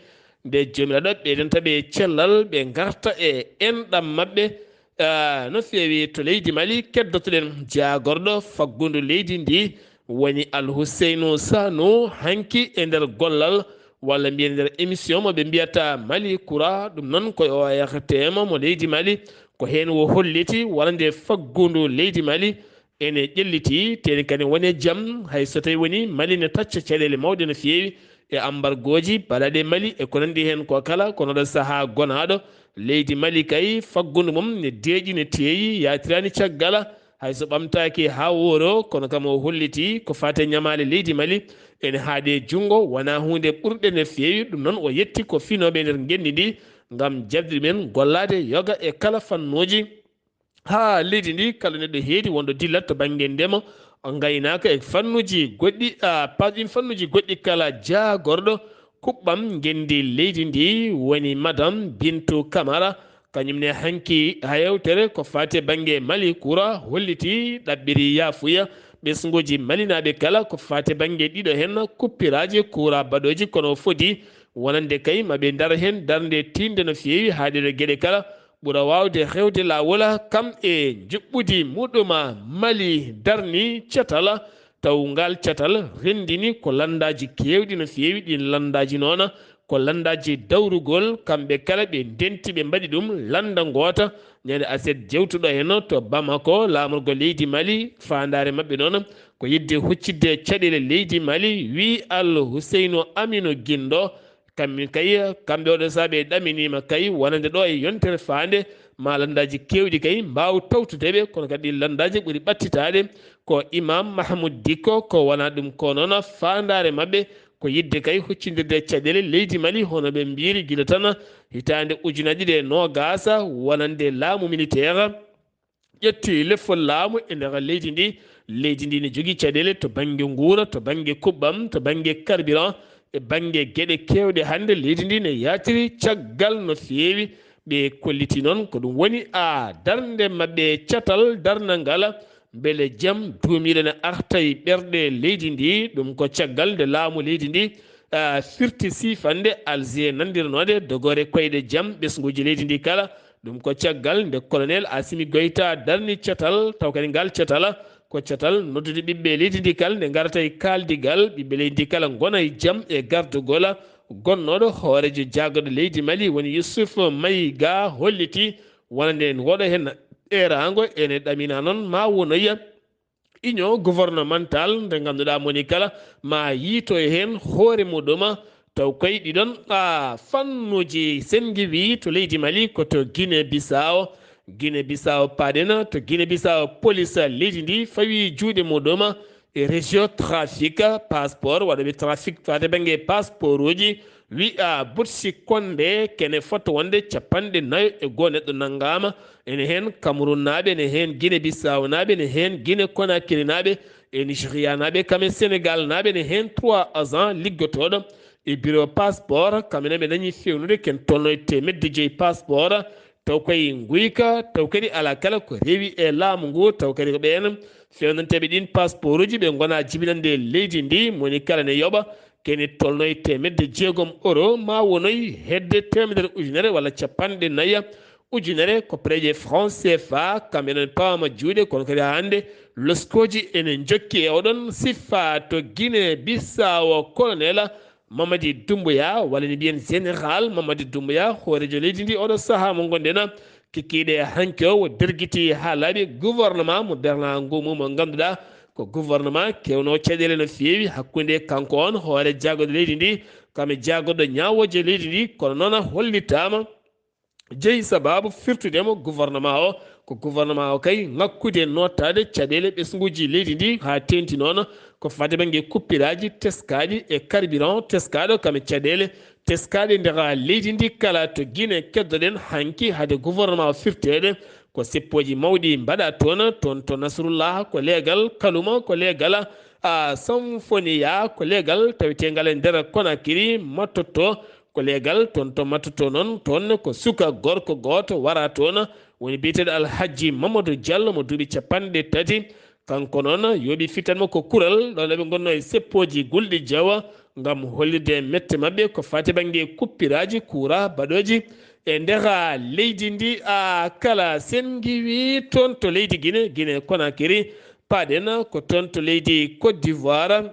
nde Joomiraaɗo ɓeydanta ɓe cellal, ɓe ngarta e enɗam maɓɓe. Ah, no feewi to leydi Mali, keddotoɗen jaagorɗo faggundu leydi ndi, woni Alhuseynu Sanu, hanki e nder gollal, walla mbiyen nder émission mo ɓe mbiyata Mali Kura, ɗum noon ko O R T M mo leydi Mali, ko heen o holliti wonande faggundu leydi Mali ene ƴelliti, teeni kadi woni e jam, hay so tawi woni Mali ne tacca caɗeele mawɗe no feewi e ambargooji baɗaaɗi e Mali e ko nanndi heen ko kala, kono ɗo sahaa gonaaɗo, leydi Mali kay faggundu mum ne deeƴi, ne teeyi, yaatiraani caggal, hay so ɓamtaaki haa wooro, kono kam o holliti ko faati e ñamaale leydi Mali ene haaɗi e junngo, wonaa huunde ɓurɗe no feewi, ɗum noon o yetti ko finooɓe e nder ngenndi ndi ngam jaɓde ɗumen gollaade yoga e kala fannuuji. Haa leydi ndi, kala neɗɗo heedi wonɗo dillat to bannge ndema, ngaynaaka e fannuuji goɗɗi, a, pas ɗin fannuuji goɗɗi kala, jaagorɗo kuɓɓam ngenndi leydi ndi woni Madame Bintou Camara. Kañum ne hanki haa yewtere ko faati e bannge Mali Kura holliti ɗaɓɓiri yaafuya ɓesnguuji malinaaɓe kala ko faati e bannge ɗiɗo heen kuppiraaji kura baɗooji kono fodi wonande kay maɓe ndar heen darnde tiinde no feewi haa ɗeɗo geɗe kala ɓura waawde hewde laawol kam e njuɓɓudi muɗum. Mali darni catal, taw ngal catal renndini ko lanndaaji keewɗi no feewi. Ɗiin lanndaaji noon ko lanndaaji dawrugol, kamɓe kala ɓe ndenti, ɓe mbaɗi ɗum lannda ngoota. Ñande aset jewtuɗo heen to Bamako, laamorgo leydi Mali, faandaare maɓɓe noon ko yiɗde huccitde caɗeele leydi Mali, wii Al Huseynu Aminu Gindo. Kamɓe kay, kamɓe oɗo sahaa ɓe ɗaminiima kay wonande ɗo e yontere faande, ma lanndaaji keewɗi kay mbaaw tawtude ɓe, kono kadi ɗii lanndaaji ɓuri ɓattitaade ko Imam Mahmoud Dicko, ko wonaa ɗum ko noon faandaare maɓɓe ko yiɗde kay huccindirde caɗeele leydi Mali, hono ɓe mbiyiri gila tan hitaande ujunaaji ɗiɗi e noogaas wonande laamu militeer ƴetti lefol laamu e nder leydi ndi. Leydi ndi ne jogii caɗeele to bannge nguura, to bannge kuɓɓam, to bannge carburant, e bannge geɗe keewɗe. Hannde leydi ndi ne yaatiri caggal no feewi. Ɓe kolliti noon ko ɗum woni a darnde maɓɓe catal darnangal, mbele jam duumiiɗo ne arta e ɓerɗe leydi ndi. Ɗum ko caggal nde laamu leydi ndi, a, firti siifande Alger nanndirnoode dogoore koyɗe jam ɓesnguuji leydi ndi kala. Ɗum ko caggal nde Colonel Assimi Goïta darni catal, taw kadi ngal catal ko catal noddude ɓiɓɓe leydi ndi kala nde ngarata e kaaldigal, ɓiɓɓe leydi ndi kala ngona e jam e gardugol. Gonnooɗo hooreejo jaagorɗe leydi Mali woni Youssouf Maïga holliti wonande en woɗo heen eeraango ene ɗamina noon ma wonoya union gouvernementale nde ngannduɗaa moni kala ma yiito e heen hoore muɗum. Taw koye ɗiɗon a fannuuji senngiwi to leydi Mali ko to Guinée Bissau. Guinée Bissau paɗen to Guinée Bissau, police leydi ndi fawi juuɗe muɗum e région trafic passeport, waɗoɓe trafic fate bannge passeport uji. Wi'a Butsi Konde kene fota wonde capanɗe nayo e goo neɗɗo nanngaama. Ene heen Cameroun naaɓe, ene heen Guinée Bissau naaɓe, ene heen Guinée Conakry naaɓe, e Nigeria naaɓe, kam e Sénégal naaɓe, ene heen trois agents liggotooɗo e bureau passeport. Kamɓe ne ɓe dañi fewnude ken tolno e teemedde joyi passeport. Taw koye nguyka, taw kadi ala kala ko rewi e laamu ngu, taw kadi ko ɓeen fewnanteeɓe ɗin passeport uji ɓe ngona jibinande leydi ndi, moni kala ne yoɓa kene tolno e teemedde jeegom euro, ma wonoy hedde teemedere ujunere walla capanɗe nayi ujunere ko pereje franc C F A, kamɓe noon pawama juuɗe, kono kadi haa hannde loskooji ene njokki e oɗon sifa to Guinée Bissau. Colonel Mamadi Doumbouya, walla ni mbiyen Général Mamadi Doumbouya, hooreejo leydi ndi oɗo sahaa mo ngonɗen, kikiiɗe hanki o, o dergiti haa laaɓi gouvernement mo bernangu mum, mo ngannduɗaa ko gouvernement kewno caɗeele no feewi hakkunde kanko on hoore jaagorɗe leydi ndi, kam e jaagorɗo ñaawooje leydi ndi, kono noon hollitaama jeyi sababu firtude mo gouvernement o. Ko gouvernement o kay ŋakkude nottaade caɗeele ɓesnguuji leydi ndi, haa teeŋti noon ko fate bannge kuppiraaji teskaaɗi e carburant teskaaɗo kam e caɗeele teskaaɗe nder leydi ndi kala to Guinée. Keddoɗen hanki hade gouvernement o firteede, ko seppooji mawɗi mbaɗa toon, toon to Nasrullah ko leegal, Kaluma ko leegal, a Samfoniya ko leegal taweteengal e nder Conakry, Matoto ko leegal, toon to Matoto noon, toon ko suka gorko gooto wara toon, woni biyeteeɗo Alhaji Mamadou Diallo mo duuɓi capanɗe tati. Kanko noon yooɓi fittan mo ko kural ɗo ɓe ngonno e seppooji gulɗi jawa ngam hollirde mette maɓɓe ko fati bannge kuppiraaji kuura baɗooji e nder leydi ndi. A kala sen ngiwi toon to leydi Guinée, Guinée Conakry, paɗen ko toon to leydi Côte d'Ivoire.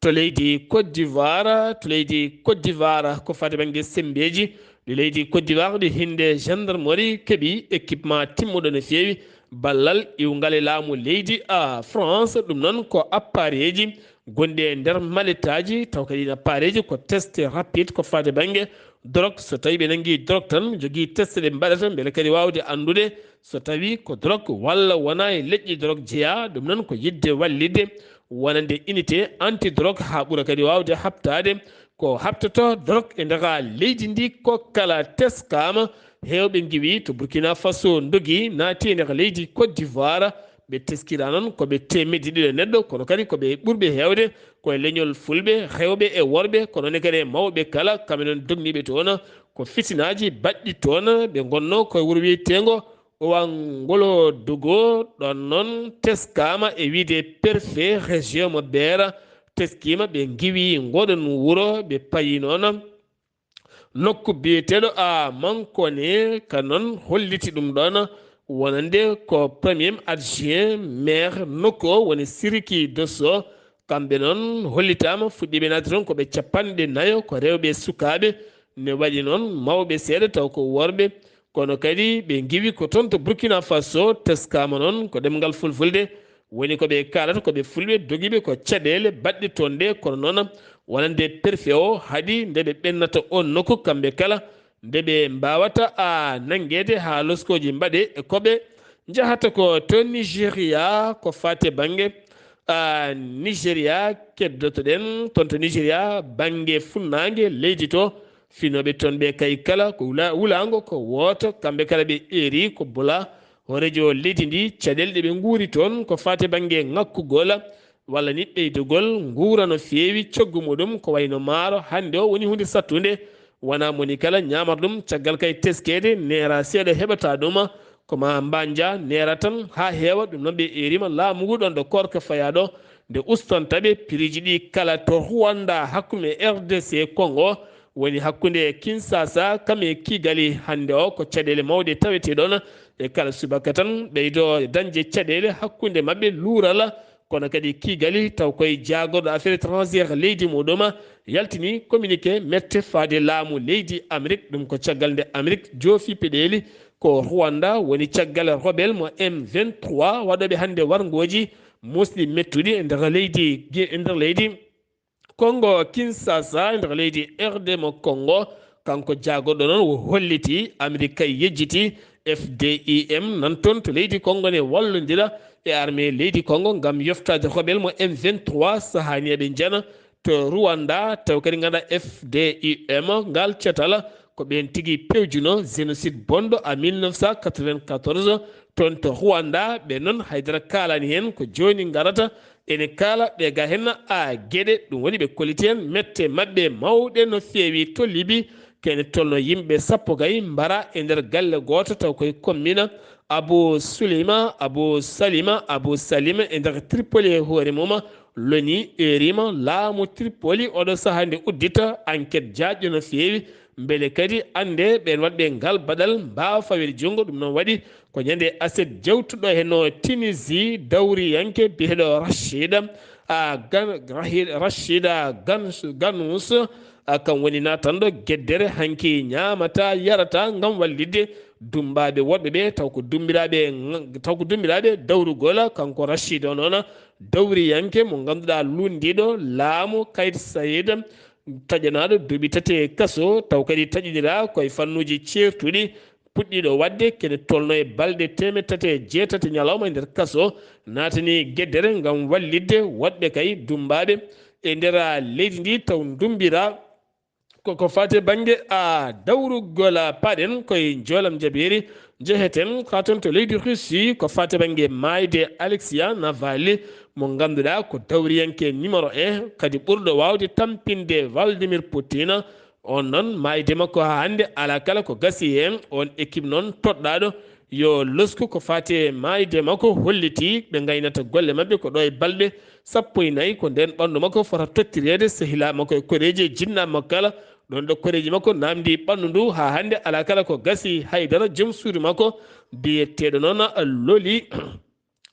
To leydi Côte d'Ivoire, to leydi Côte d'Ivoire, ko fati bannge semmbeeji ɗi leydi Côte d'Ivoire, ɗi hinde gendarmerie keɓi équipement timmuɗo no feewi, ballal iwngal e laamu leydi a France. Ɗum noon ko appareeji gonɗi e nder maletaaji, taw kadi ɗiin appareeji ko test rapide ko fati bannge drogue. So tawi ɓe nangi drogue tan, jogii test ɗe mbaɗata mbele kadi waawde anndude so tawi ko drogue walla wona e leƴƴi drogue jeyaa. Ɗum noon ko yiɗde wallitde wonande unité anti drogue haa ɓura kadi waawde haɓtaade ko haɓtoto drogue e nder leydi ndi. Ko kala teskaama, heewɓe ngiwi to Burkina Faso ndogi naati e nder leydi Côte d'Ivoire. Ɓe teskira noon ko ɓe teemedde ɗiɗo neɗɗo, kono kadi ko ɓe ɓurɓe heewde ko e leñol fulɓe, rewɓe e worɓe, kono ne kadi e mawɓe kala, kamɓe noon dogniiɓe toon ko fitinaaji baɗɗi toon. Ɓe ngonno koye wuro wiyeteengo Owangolodogo. Ɗon noon teskaama e wiyde préfet région mo Beera, teskiima ɓe ngiwi ngoɗon wuro, ɓe payi noon nokku biyeteeɗo a Mankone, ka noon holliti ɗum ɗoon wonande ko premier adjoint maire nokku o woni Siriki Dosso. Kamɓe noon hollitaama fuɗɗiiɓe naatde toon ko ɓe capanɗe nayo, ko rewɓe e sukaaɓe, ne waɗi noon mawɓe seeɗa taw ko worɓe. Kono kadi ɓe ngiwi ko toon to Burkina Faso, teskaama noon ko ɗemngal fulfulde woni ko ɓe kaalata, ko ɓe fulɓe dogiiɓe ko caɗeele baɗɗe toon ɗe. Kono noon wonande préfet o haɗi nde ɓe ɓennata oon nokku kamɓe kala, nde ɓe mbaawata a nanngeede haa loskooji mbaɗe e ko ɓe njahata ko to Nigeria ko fate bannge a Nigeria. Keddotoɗen toon to Nigeria bannge funnaange leydi to, finooɓe toon ɓe kay kala ko wula-, wulaango ko wooto, kamɓe kala ɓe eeri ko bula hooreejo leydi ndi, caɗeele ɗe ɓe nguuri toon ko fate bannge ŋakkugol walla ni ɓeydugol nguura no feewi coggu muɗum, ko wayno maaro hannde o woni huunde sattunde, wona moni kala ñaamata ɗum, caggal kay teskeede neera seeɗa heɓata ɗum, ko ma mbanja neera tan haa heewa. Ɗum noon ɓe eeriima laamu ngu ɗoon ɗo koorka fayaaɗo nde ustanta ɓe piriiji ɗi kala to Rwanda hakkunde R D C Congo, woni hakkunde Kinshasa kam e Kigali hannde o, ko caɗeele mawɗe tawetee ɗoon. E kala subaka tan ɓeydo dañde caɗeele hakkunde maɓɓe luural, kono kadi Kigali taw koye jaagorɗo affaire étrangère leydi muɗum yaltini communiqué mette faade laamu leydi Amérique. Ɗum ko caggal nde Amérique joofi peɗeeli ko Rwanda woni caggal rebelle mo M vingt-trois waɗooɓe hannde warngooji muusɗi mettuɗi e nder leydi, e nder leydi Congo Kinshasa, e nder leydi R D mo Congo. Kanko jaagorɗo noon o holliti Amérique kay yejjiti F D I M nan toon to leydi Congo ne wallondira e armée leydi Congo ngam yoftaade rebelle mo M vingt-trois sahani eɓe njana to Rwanda, taw kadi ngannduɗaa F D I M ngal catal ko ɓeen tigi pewjuno génocide bonɗo a mille neuf cent quatre-vingt-quatorze toon to Rwanda. Ɓe noon haydara kaalani heen, ko jooni ngarata ene kaala ɓe ga heen a geɗe. Ɗum woni ɓe kolliti heen mette maɓɓe mawɗe no feewi to Libi, kene tolno yimɓe sappo gay mbara e nder galle gooto taw koye commune Abu Sulima, Abu Salima, Abu Salima e nder Tripoli e hoore mum. Loni erima laamu Tripoli oɗo sahaa nde uddita enquête jaajɗo no feewi, mbele kadi annde ɓeen waɗɓe ngal baɗal mbaawa faweede junngo. Ɗum noon waɗi ko ñande aset jawtuɗo heno Tunisie dawriyanke biyeteeɗo Rachida, a, Gan-, Rahi-, Rachida Gan-, Ganous, a, kam woni natanɗo geddere hanki ñaamata yarata ngam wallitde dummbaaɓe woɗɓe ɓe taw ko dummbiraaɓe, taw ko dummbiraaɓe dawrugol. Kanko Rachida o noon dawriyanke mo ngannduɗaa lunndiiɗo laamu Kayid Sayid, taƴanaaɗo duuɓi tati e kaso, taw kadi taƴinira koye fannuuji ceertuɗi, puɗɗiiɗo waɗde kene tolno e balɗe teemeɗɗe tati e jeetati ñalawma e nder kaso, naatani geddere ngam wallitde woɗɓe kay dummbaaɓe e nder leydi ndi taw ndumbira ko, ko faati bannge a dawrugol. Paɗen koye njoolam jabeeri, njeheten haa toon to leydi Russie, ko faati bannge maayde Alexia Navalny, mo ngannduɗaa ko dawriyanke numéro un, kadi ɓurɗo waawde tampinde Vladimir Putin. On noon, maayde makko haa hannde alaa kala ko gasi heen. On équipe noon toɗɗaaɗo yo losku ko faati e maayde makko, holliti ɓe ngaynata golle maɓɓe ko ɗo e balɗe sappo e nayi, ko ndeen ɓanndu makko fota tottireede, sehilaa makko e koreeji e jinnaa makko kala. Ɗoon ɗo koreeji makko naamndi ɓanndu ndu haa hannde alaa kala ko gasi, haydara. Joom suudu makko biyeteeɗo noon Loli,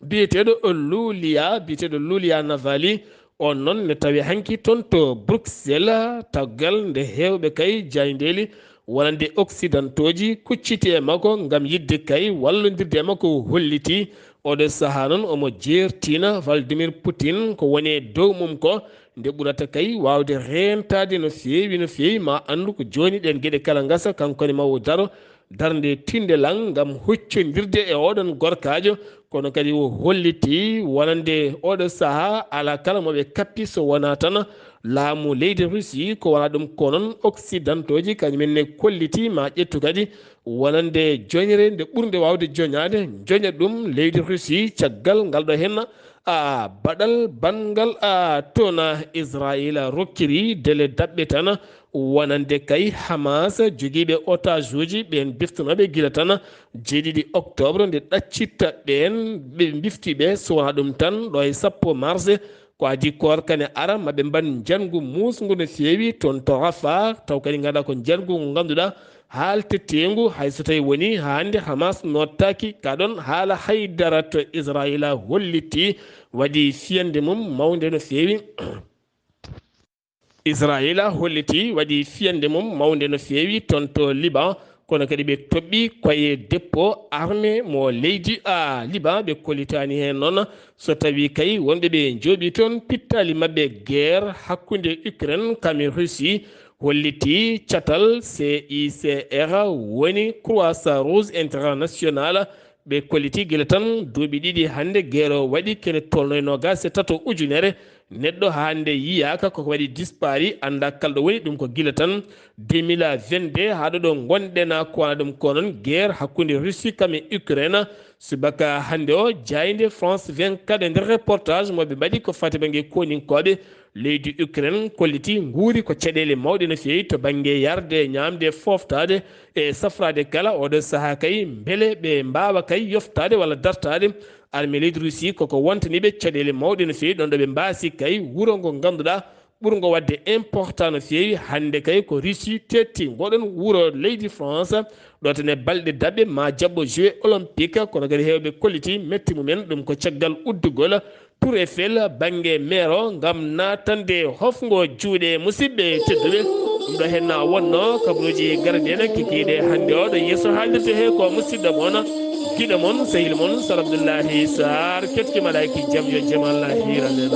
biyeteeɗo Lulia, biyeteeɗo Lulia Navalny, on noon ne tawi hanki toon to Bruxelles, taggal nde heewɓe kay jaayndeeli wonande occidentaux ji kucciti e makko ngam yiɗde kay wallondirde e makko. Holliti oɗo sahaa noon omo jeertina Vladimir Putin ko woni e dow mum ko, nde ɓurata kay waawde reentaade no feewi, no feewi. Ma anndu ko jooni ɗeen geɗe kala ngasa, kanko ne ma o daro darnde tinndel ngam huccondirde e oɗon gorkaajo. Kono kadi o holliti wonande oɗo sahaa alaa kala mo ɓe kappi so wonaa tan laamu leydi Russie. Ko wonaa ɗum ko noon occidentaux ji kañum en ne kolliti ma ƴettu kadi wonande joñre nde ɓurnde waawde joñaade, joña ɗum leydi Russie caggal ngal ɗo heen a baɗal banngal a toon Israayiila rokkiri dele daɓɓe tan wonande kay Hamas jogiiɓe otage uji ɓeen biftonooɓe gila tan jeeɗiɗi octobre nde ɗaccitta ɓeen ɓe mbifti ɓe. So wonaa ɗum tan ɗo e sappo mars ko adii koorka ne ara maɓe mbaɗ njanngu muusngu no feewi toon to Rafah, taw kadi ngannduɗaa ko njanngu ngu ngannduɗaa haalteteengu, hay so tawii woni haa hannde Hamas noottaaki ka ɗoon haala haydara to Israayiila holliti waɗi fiyannde mum mawnde no feewi. Israayiila holliti waɗi fiyannde mum mawnde no feewi toon to Liban, kono kadi ɓe toɓɓi koye dépôt armée mo leydi a Liban, ɓe kollitaani heen noon so tawii kay wonɓe ɓe njooɓi toon pittaali maɓɓe guerre hakkunde Ukraine kam e Russie, holliti catal C I C R woni Croissant Rouge International. Ɓe kolliti gila tan duuɓi ɗiɗi hannde guerre o waɗi kene tolno e noogaas e tato ujunere neɗɗo hannde yiyaaka, koko waɗi disparu, anndaa kala ɗo woni. Ɗum ko gila tan deux mille vingt-deux haa ɗo, ɗo ngonɗen a ko wona ɗum ko noon guerre hakkunde Russie kam e Ukraine. Subaka hannde o jaaynde France vingt-quatre e nder reportage mo ɓe mbaɗi ko fati bannge koninkooɓe, leydi Ukraine kolliti nguuri ko caɗeele mawɗe no feewi to bannge yarde, ñaamde, fooftaade e safraade kala. Oɗo sahaa kay mbele ɓe mbaawa kay yoftaade walla dartaade armée leydi Russie koko wontani ɓe caɗeele mawɗe no feewi, ɗoon ɗo ɓe mbaasi kay wuro ngo ngannduɗaa ɓurngo waɗde important no feewi hannde kay ko Russie teetti ngoɗon wuro leydi France, ɗo tan e balɗe daɓɓe ma jaɓɓo jeux olympique, kono kadi heewɓe kolliti metti mumen ɗum ko caggal uddugol Tour Eiffel bannge meero ngam naatande hofngo juuɗe. Musidɓe tedduɓe, ɗum ɗo henna wonno kabaruuji garɗi en kikiiɗe hannde o. Ɗo yeeso haalirde he ko musidɗo mon, giɗo mon, sehil mon Sar Abdoullahi Sarr. Ketki malaaki jam yo jam Allah hiiran en.